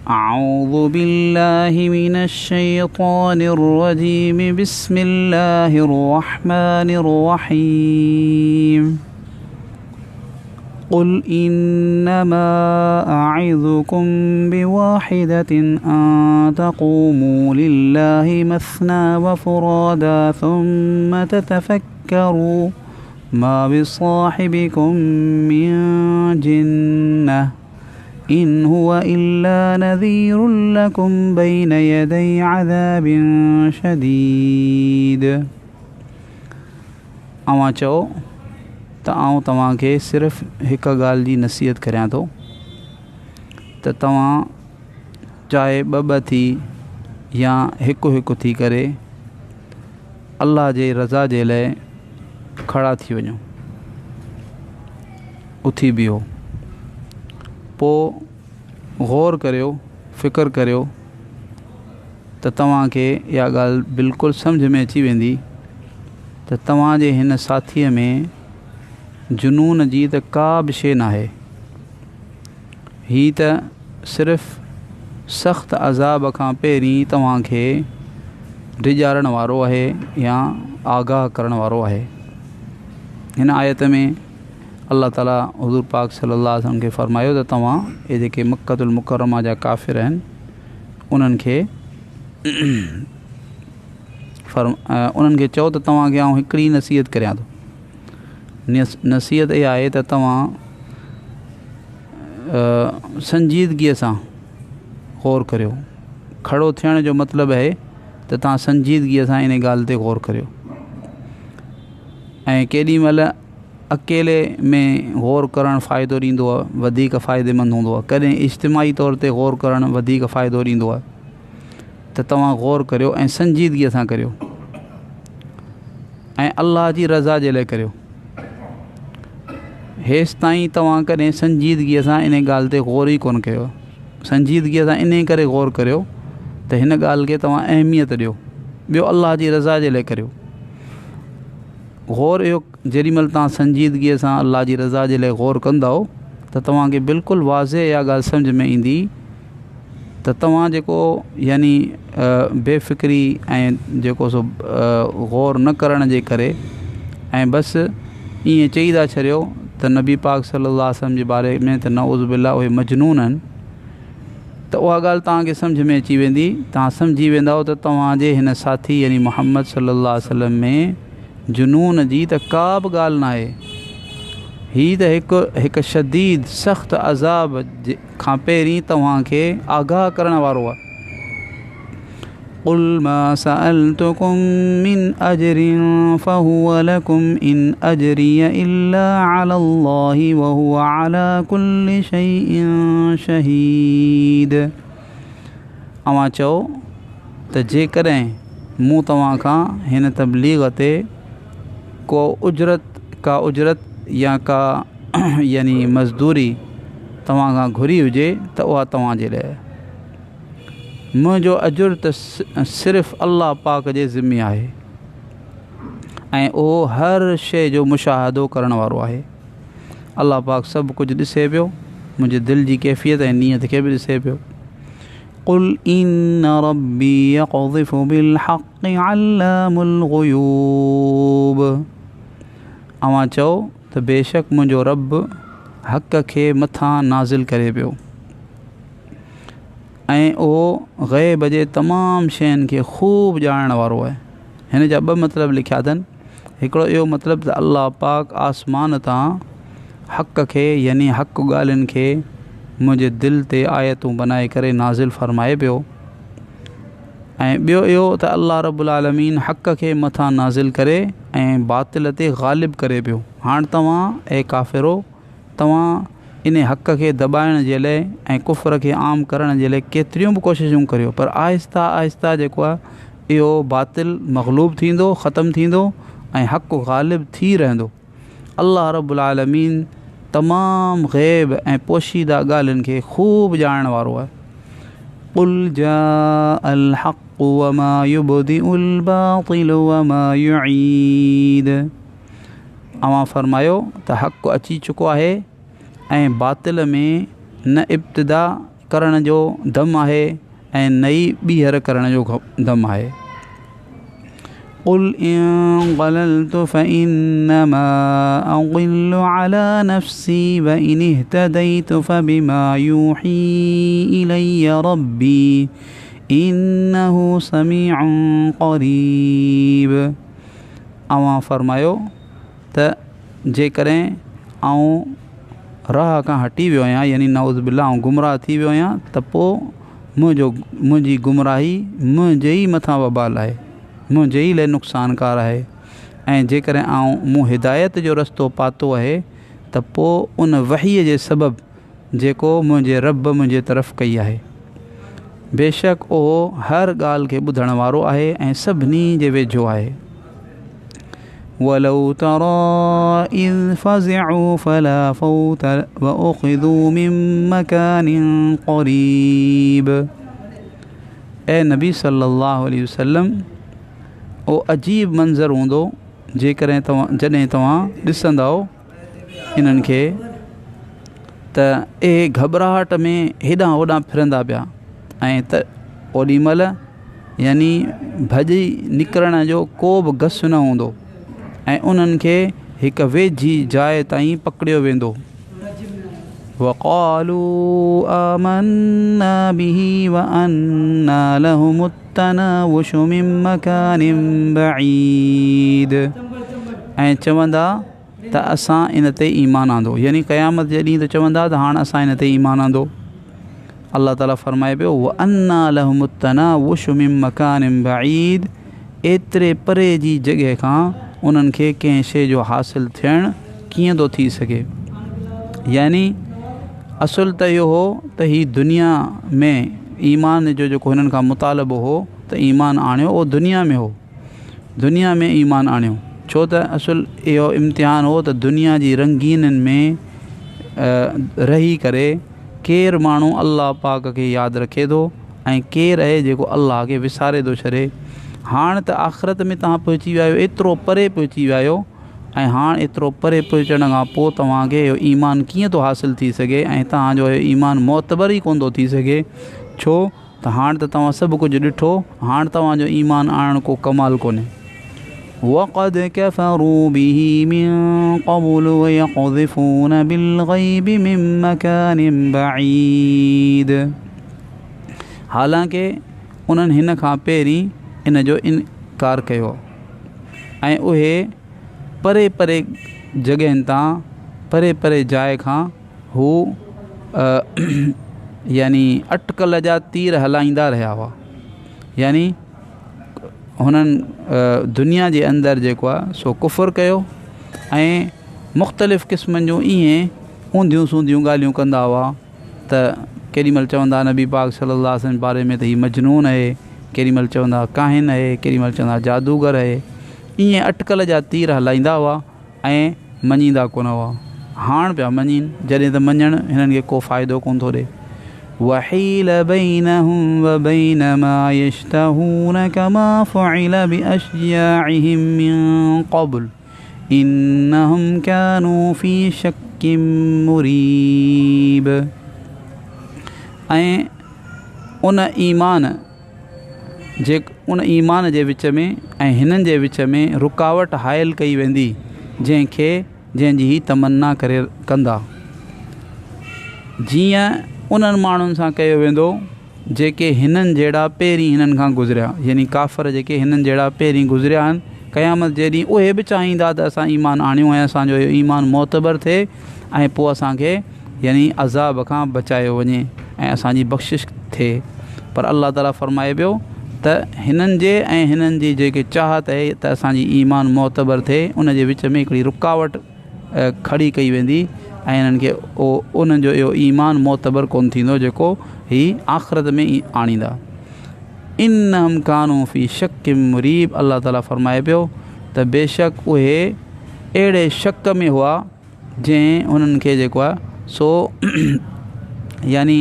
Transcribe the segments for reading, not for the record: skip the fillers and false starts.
أعوذ بالله من الشيطان الرجيم بسم الله الرحمن الرحيم قل إنما أعظكم بواحدة أن تقوموا لله مثنى وفرادا ثم تتفكروا ما بصاحبكم من جنة إن هو إلا نذير لكم بين يدي عذاب شديد. اوهان چئو ته آئون توهان کي صرف هڪ ڳالهه جي نصيحت ڪريان ٿو ته توهان چاهي ٻه ٻه ٿي يا هڪ هڪ ٿي ڪري الله جي رضا جي لاء کڙا ٿي وڃو، اٿي بيهو، پوء غور ڪريو، فڪر ڪريو ته توهان کي اها ڳالهه بلڪل سمجهه ۾ اچي ويندي ته توهان جي هن ساٿيء ۾ جنون جي ته ڪا به شيء ناهي. هي ته صرف سخت عذاب کان پهرين توهان کي ڊيڄارڻ وارو آهي يا آگاهه ڪرڻ وارو آهي. هن آيت ۾ الله تعاليٰ حضور پاڪ صلي الله عليه وسلم کي فرمايو ته توهان اهي جيڪي مڪة المڪرمه جا ڪافر آهن انهن کي انهن کي چئو ته توهان کي آئون هڪڙي نصيحت ڪريان ٿو. نصيحت اها آهي ته توهان سنجيدگيء سان غور ڪريو. کڙو ٿيڻ جو مطلب آهي ته توهان سنجيدگيء سان ان ڳالهه تي غور ڪريو ۽ ڪيڏي مهل اڪيلي ۾ غور ڪرڻ فائدو ڏيندو آهي، وڌيڪ فائديمند هوندو آهي. ڪڏهن اجتماعي طور تي غور ڪرڻ وڌيڪ فائدو ڏيندو آهي ته توهان غور ڪريو ۽ سنجيدگيء سان ڪريو ۽ الله جي رضا جي لاء ڪريو. هيستائين توهان ڪڏهن سنجيدگيء سان ان ڳالهه تي غور ئي ڪونه ڪيو. سنجيدگيء سان انهيء ڪري غور ڪريو ته هن ڳالهه کي توهان اهميت ڏيو. ٻيو الله جي رضا جي لاء ڪريو. غور اهو جيڏي مهل توهان سنجيدگيء سان الله جي رضا جي لاء غور ڪندؤ ته توهان کي بلڪل واضح اها ڳالهه سمجهه ۾ ايندي ته توهان جيڪو يعني بي فڪري ۽ جيڪو سو غور نه ڪرڻ جي ڪري ۽ بس ائين چئي ٿا ڇڏيو ته نبي پاڪ صلي الله عليه وسلم جي باري ۾ ته نعوذ بالله اهي مجنون آهن ته اها ڳالهه توهان کي سمجهه ۾ اچي ويندي، توهان سمجهي ويندؤ ته توهان جي هن ساٿي يعني محمد صلي الله عليه وسلم ۾ جنون جي ته ڪا به ڳالهه ناهي، هي ته هڪ هڪ شديد سخت عذاب کان پهرين توهان کي آگاهه ڪرڻ وارو آهي. قل ما سألتڪم من اجر فهو لڪم ان اجري الا علي الله وهو علي ڪل شيء شهيد. اوهان چئو ته جيڪڏهن مون توهان کان هن تبليغ تي ڪو اجرت ڪا اجرت يا ڪا يعني مزدوري توهان کان گهري هجي ته اها توهان جي لاء آهي. منهنجو اجر ته صرف الله پاڪ جي ذمي آهي ۽ اهو هر شيء جو مشاهدو ڪرڻ وارو آهي. الله پاڪ سڀ ڪجهه ڏسي پيو، منهنجي دل جي ڪيفيت ۽ نيت کي به ڏسي پيو. قل ان ربي يقذف بالحق علام الغيوب. اوهان چئو ته بيشڪ منهنجو رب حق کي مٿان نازل ڪري پيو. ۽ اهو غيب جي تمام شين کي خوب ڄاڻڻ وارو آهي. هن جا ٻه مطلب لکيا اٿن، هڪڙو اهو مطلب ته الله پاڪ آسمان تان حق کي يعني حق ڳالهين کي منهنجي دل تي آيتون بنائي ڪري نازل فرمائي پيو ۽ ٻيو اهو ته الله رب العالمين حق کي مٿان نازل ڪري ۽ باطل تي غالب ڪري پيو. هاڻ توهان اي ڪافرو! توهان انهي حق کي دٻائڻ جي لئه ۽ ڪفر کي عام ڪرڻ جي لئه ڪيتريون به ڪوششون ڪريو پر آهسته آهسته جيڪو آهي اهو باطل مغلوب ٿيندو ختم ٿيندو ۽ حق غالب ٿي رهندو. الله رب العالمين تمام غيب ۽ پوشيده ڳالهين کي خوب ڄاڻڻ وارو آهي. قل جاء الحق وما يبدئ الباطل وما يعيد. اوهان فرمايو ته حق اچي چڪو آهي ۽ باطل ۾ نه ابتدا ڪرڻ جو دم آهي ۽ نه ئي ٻيهر ڪرڻ جو دم آهي. قل ان ضللت فانما اضل علي نفسي وان اهتديت فبما يوحي الي ربي انه سميع قريب. اوهان فرمايو ته جيڪڏهن آئون راهه کان هٽي ويو آهيان يعني نعوذ بالله آئون گمراهه ٿي ويو آهيان ته پوء منهنجو منهنجي گمراهي منهنجي ئي مٿان وبال آهي منهنجي ئي لاء نقصانڪار آهي ۽ جيڪڏهن آئون مون هدايت جو رستو پاتو آهي ته پوء ان وحي جي سبب جيڪو منهنجي رب منهنجي طرف ڪئي آهي. بيشڪ اهو هر ڳالهه کي ٻڌڻ وارو آهي ۽ سڀني جي ويجهو آهي. ولو ترى اذ فزعوا فلا فوت واخذوا من مڪان قريب. اي نبي صلي الله عليه وسلم اهو عجيب منظر هوندو جيڪڏهن توهان جڏهن توهان ڏسندؤ انهن کي ته اهي گهٻراهٽ ۾ هيڏانهن هوڏانهن ڦرندا پيا ۽ ته اوڏي مهل يعني ڀڄي نڪرڻ جو ڪو به گس نه هوندو ۽ انهن کي هڪ ويجهي جاء تائين پڪڙيو ويندو. وقالوا آمنا به وأنيٰ لهم التناوش من مڪان بعيد ۽ چوندا ته اسان ان تي ايمان آندو يعني قيامت جي ڏينهن ته چوندا ته هاڻ اسان ان تي ايمان آندو. الله تعالي فرمائي پيو وأنيٰ لهم التناوش من مڪان بعيد ايتري پري جي جڳهه کان انهن کي ڪنهن شيء جو حاصل ٿيڻ ڪيئن ٿو ٿي سگهي يعني اصل ته اهو هو ته هي دنيا ۾ ايمان جو جيڪو هنن کان مطالبو هو ته ايمان آڻيو اهو دنيا ۾ هو دنيا ۾ ايمان آڻيو ڇو ته اصل اهو امتحان هو ته دنيا جي رنگينين ۾ رهي ڪري ڪير ماڻهو الله پاڪ کي ياد رکي ٿو ۽ ڪير اهي جيڪو الله کي وساري ٿو ڇڏي. هاڻ ته آخرت ۾ توهان پهچي ويا آهيو ايترو پري پهچي ويا آهيو ۽ هاڻ ايترو پري پهچڻ کان پوء توهان کي اهو ايمان ڪيئن ٿو حاصل ٿي سگهي ۽ توهان جو اهو ايمان معتبر ئي ڪونه ٿو ٿي سگهي ڇو ته هاڻ ته توهان سڀ ڪجهه ڏٺو، هاڻ توهان جو ايمان آڻڻ ڪو ڪمال ڪونهي. وقد ڪفروا به من قبل ويقذفون بالغيب من مڪان بعيد حالانڪه انهن هن کان پهرين ان جو انڪار ڪيو ۽ اهي پري پري جڳهين تان پري پري جاء کان هو يعني اٽڪل جا تير هلائيندا رهيا هئا يعني هنن دنيا جي اندر جيڪو آهي سو ڪفر ڪيو ۽ مختلف قسمن جون ائين اونڌيون سونڌيون ڳالهيون ڪندا هئا ته ڪيڏي مهل چوندا نبي پاڪ صلي الله عليه وسلم باري ۾ ته هي مجنون آهي ڪيڏي مهل چوندا ڪاهن آهي ڪيڏي مهل چوندا جادوگر آهي ائين اٽڪل جا تير هلائيندا هئا ۽ مڃيندا ڪونه هئا. هاڻ پيا مڃين، جڏهن ته مڃڻ هنن کي ڪو فائدو ڪونه ٿو ڏئي. وحيل بينهم وبين ما يشتهون ڪما فعل باشياعهم من قبل انهم ڪانوا في شڪ مريب. ۽ ان ايمان جي ان ايمان جي وچ ۾ ۽ هنن جي وچ ۾ رڪاوٽ حائل ڪئي ويندي جنهن کي جنهن جي هي تمنا ڪري ڪندا. جيئن انهن ماڻهن سان ڪيو ويندو جيڪي هنن جهڙا پهرين هنن کان گذريا يعني ڪافر جيڪي هنن جهڙا پهرين گذريا آهن قيامت جي ڏينهن اهي به چاهيندا ته اسان ايمان آڻيون ۽ اسان جو اهو ايمان معتبر ٿئي ۽ پوء اسان کي يعني عذاب کان بچايو وڃي ۽ اسان جي بخشش ٿئي پر الله تعالي فرمائي پيو ته هنن جي ۽ هنن جي جيڪي چاهت آهي ته اسان جي ايمان معتبر ٿئي ان جي وچ ۾ هڪڙي رڪاوٽ کڙي ڪئي ويندي ۽ هنن کي انهن جو اهو ايمان معتبر ڪونه ٿيندو جيڪو هي آخرت ۾ آڻيندا انهم ڪانو في شڪ مريب الله تعالي فرمائي پيو ته بيشڪ اهي اهڙي شڪ ۾ هئا جنهن انهن کي جيڪو آهي سو يعني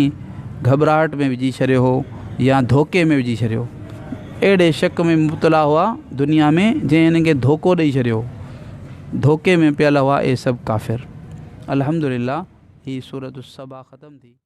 گهٻراهٽ ۾ وجهي ڇڏيو هو يا ڌوڪي ۾ وجهي ڇڏيو اهڙي شڪ ۾ مبتلا هئا دنيا ۾ جنهن هنن کي ڌوڪو ڏئي ڇڏيو ڌوڪي ۾ پيل هئا اهي سڀ ڪافر الحمد لله هي سورة السبا ختم ٿي.